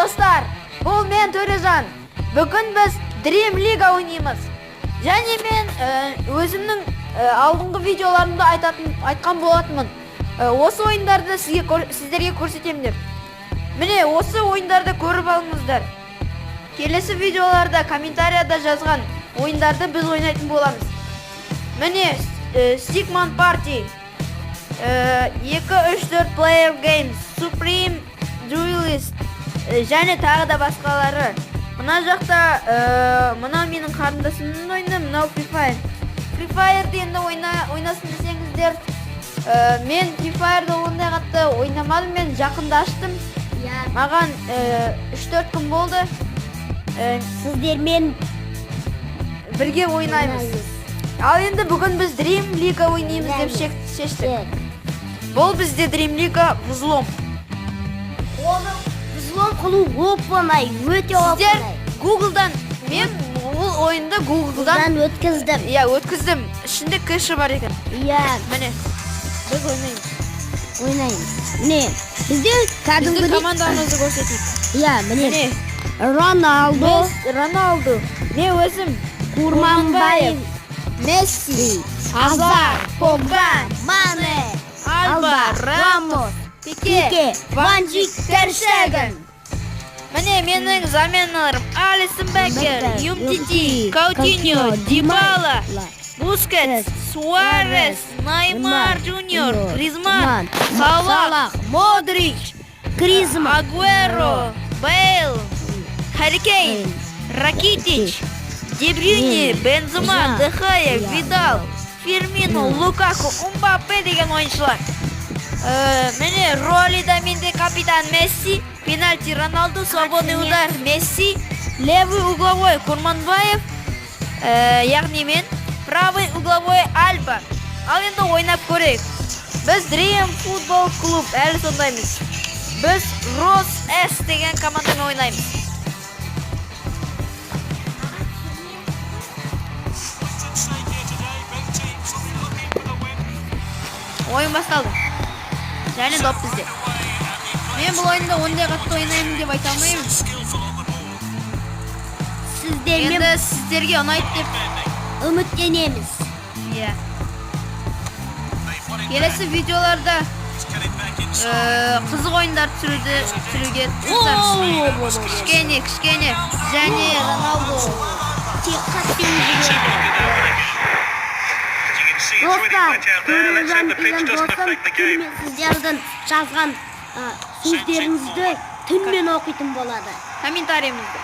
Достар! Бұл мен, Төрежан. Бүгін біз Dream League ойнаймыз. Және мен өзімнің алдыңғы видеоларымда айтқан болатынмын. Осы ойындарды сіздерге көрсетемін деп. Міне, осы ойындарды көріп алыңыздар. Келесі видеоларда комментарияда жазған ойындарды біз ойнайтын боламыз. Міне, Stickman Party, 2, 3, 4 Player Games, Supreme Duelist және тағы да басқалары. Мына жақта мынау менің қарындасымның ойыны, мынау Free Fire. Free Fire'ды енді ойнасын десеңіздер, мен Free Fire'ды ондай қатты ойнамадым, мен жақында аштым. Иә. Маған 3-4 күн болды. Сіздермен Бірге ойнаймыз. Ал енді бүгін біз Dream League ойнаймыз деп шештік. Бұл бізде Dream League взлом. Оны взлом қылу оп-оңай, өте Сіздер оп-оңай. Google'дан, мен бұл ойынды Google'дан Google'дан өткіздім. Иә, өткіздім. Ішінде кэші бар екен. Иә, Міне. Біз ойнаймыз. Ойнаймыз. Міне, бізде Біздің кәдімгідей командамызды көрсетейік. Иә, міне. Міне. Роналду, Мес, Роналду. Мен өзім Курманбаев, Месси, Азар, Погба, Мане, Альба, Рамос, Пике, Пике, Ван Дijk, Тер Штеген. Міне, менің заменаларым: Алисон Бекер, Бекер, Юмтити, Юмтити, Каутиньо, Каутиньо, Дибала, Дибала, Бускетс, Суарес, Неймар Джуниор, Гризман, Салах, Салах, Модрич, Гризман, Агуэро, Бейл, Харри Кейн, Ракитич, Де Брюйне, Бензема, Де Хея, Видал, Фирмино, Лукаку, Мбаппе деген ойыншылар. Міне, ролида менде капитан Месси, пенальти Роналду, свободный удар Месси, левый угловой Курманбаев, яғни мен, правый угловой Альба. Ал енді ойнап көрейік. Біз Dream Football Club әлі сондаймыз. Біз Рос С деген командамен ойнаймыз. Ойын басталды. Және доп бізде. Мен бұл ойында ондай қатты ойнаймын деп айта алмаймын. Сіздермен Енді сіздерге ұнайды деп үміттенеміз. Иә. Келесі видеоларда қызық ойындар түсіруге тырысамыз. Кішкене, кішкене. Және Роналду. Тек қатпен жіберді. Достар, Төрежан деген досым түнімен сіздердің жазған сөздеріңізді түнімен оқитын болады. Комментарийімізді.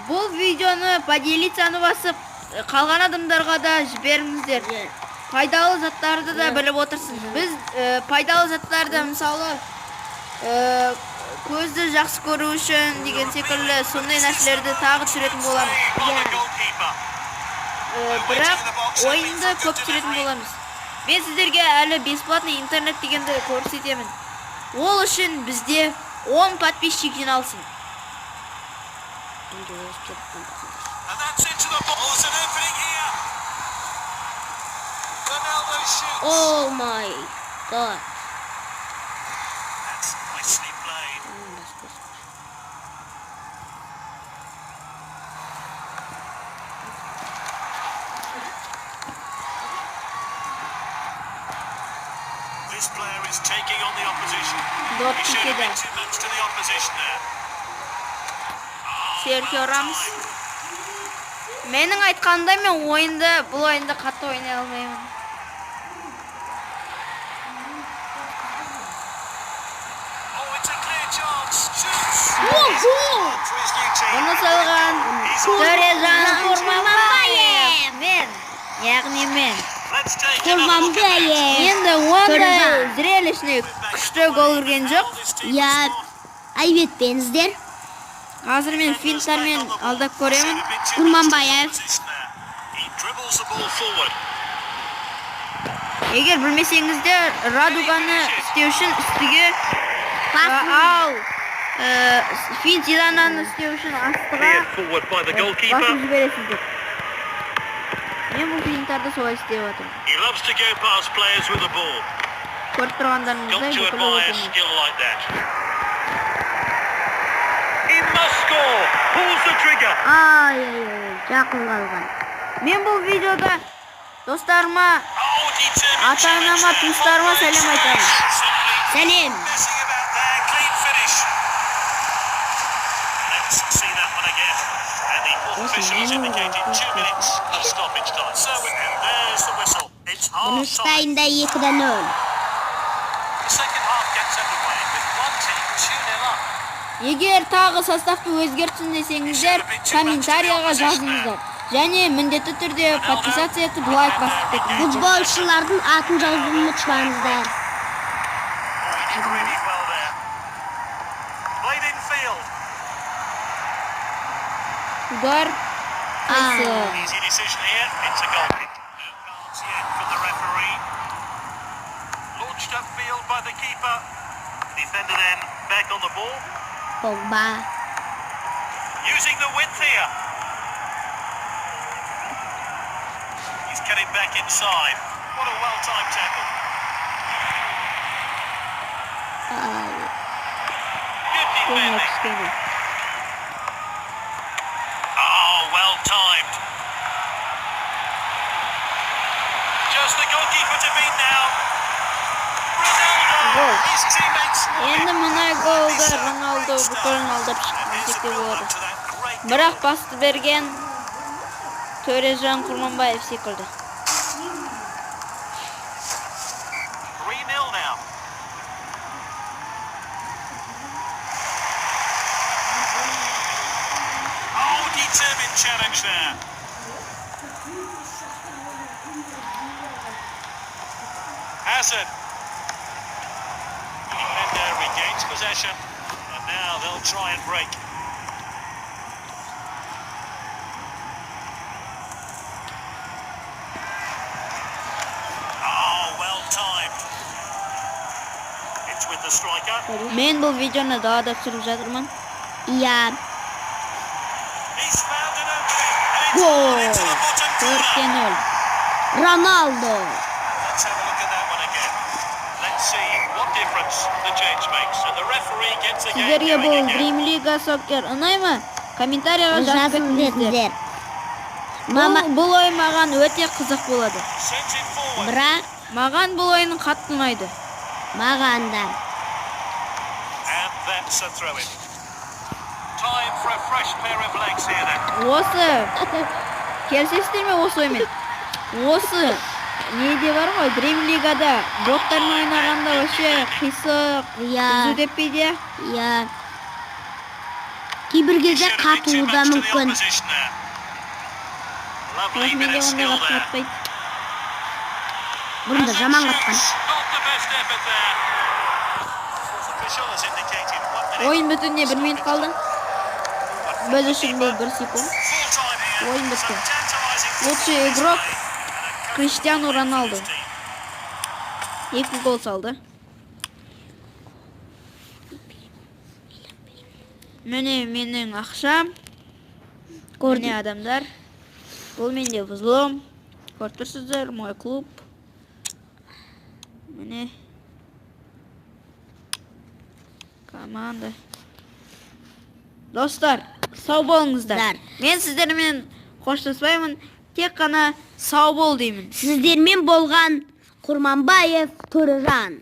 Бұл видеоны поделиться басып, қалған адамдарға да жіберіңіздер. Пайдалы заттарды да біліп отырсын. Біз пайдалы заттарды, мысалы, көзді жақсы көру үшін деген секілді сондай нәрселерді тағы түсіретін боламыз. Бірақ ойынды көп түсіретін боламыз. Мен сіздерге әлі бесплатный интернет дегенді көрсетемін. Ол үшін бізде 10 подписчик жиналсын. And that's into the ball. There's an opening here. Ronaldo shoots. Oh my God. That's nicely played. This player is taking on the opposition. Доп He showed a Пикеде. bit too much to the opposition there. Серхио Рамос. Менің айтқанымда, мен бұл ойынды қатты ойнай алмаймын. Oh, it's a clear chance. Shoots. For his new team. Бұны салған Төрежан Курманбаев. Мен, яғни мен. Let's take another look at that. Курманбаев. Енді ондай Төрежан. зрелищный күшті гол кірген жоқ. This team Иә, has won. айып етпеңіздер. Қазір мен финттармен алдап көремін. Showed a bit too much to the Курманбаев. opposition there. He dribbles the ball forward. Егер білмесеңіздер, радуганы істеу үшін үстіге, ал финт Зидананы істеу үшін астыға Cleared forward by the басып goalkeeper. жібересіздер. Мен бұл финттарды солай істеп жатырмын. He loves to go past players with the ball. Көріп тұрғандарыңыздай Got to бүкілі admire өте оңай. skill like that. He must score. Pulls the trigger. Ай, ай, ай, жақын қалған. Мен бұл видеода достарыма, Oh, determined ата анама, challenge there. туыстарыма сәлем айтамын. Simply Сәлем. messing about there. Clean finish. Let's see that one again. And the fourth official has indicated 2 minutes of stoppage time. So, and there's the whistle. It's half Бірінші time. таймда 2-0. The second half gets underway with one team 2-0 up. Егер тағы составты өзгертсін десеңіздер, комментарияға жазыңыздар. Және міндетті түрде подписаться етіп, лайк басып кетіңіздер. Футболшылардың атын жазуды ұмытпаңыздар. Oh, he did really well there. Played in field. Удар қайсы? Easy decision here. It's a goal kick. No cards yet from the referee. Launched upfield by the keeper. Defender then back on the ball. Погба. Using the width here. He's cut it back inside. What a well-timed tackle. Ай. Good Кішкене, defending. кішкене. Oh, well timed. Just the goalkeeper to beat now. Ronaldo. Goal. His teammates. Енді мына голды Роналду бүкілін алдап шықты десек те болады. Бірақ пасты берген Төрежан Құрманбаев секілді. 3-0 now. Oh, determined challenge there. Hazard. Defender regains possession, and now they'll try and break. Oh, well timed. It's with the striker. Мен бұл видеоны далада түсіріп жатырмын. Иә. He's found an opening, and it's Гол! into the bottom corner. 4-0. Роналдо. Let's have a look at that one again. Let's see what difference the change makes. And the referee gets the game Сіздерге going бұл again. Dream League Soccer ұнай ма? Комментарияға жазып Жазып кетіңіздер. кетіңіздер. Мама, Бұл ойын маған өте қызық болады. Sends it forward. бірақ Маған бұл ойын қатты ұнайды. маған да. And that's a throw in. Time for a fresh pair of legs here then. Осы келісесіздер ме осы ойынмен? Осы неде бар ғой, Dream League'да боттармен ойнағанда вообще қисық, Иә. түзу теппейді. Иә. Кейбір кезде Shouldn't be too қатуы да much to the мүмкін. opposition there. Lovely Бірақ bit менде of ондай skill қатты there. қатпайды. Бұрын да жаман қатқан. Not the best effort there. Fourth official has indicated 1 minute. Ойын бітуіне бір минут қалды. Біз үшін бұл бір секунд. Full time here. Ойын бітті. Some tantalising Лучший football игрок display and a Криштиану Роналду. team. Екі гол салды. Міне менің ақшам. Міне адамдар. Бұл менде взлом. Көріп тұрсыздар, мой клуб. Міне. Команда. Достар, сау болыңыздар. Дар. Мен сіздермен қоштаспаймын. Тек қана сау бол деймін. Сіздермен болған Құрманбаев Төрежан.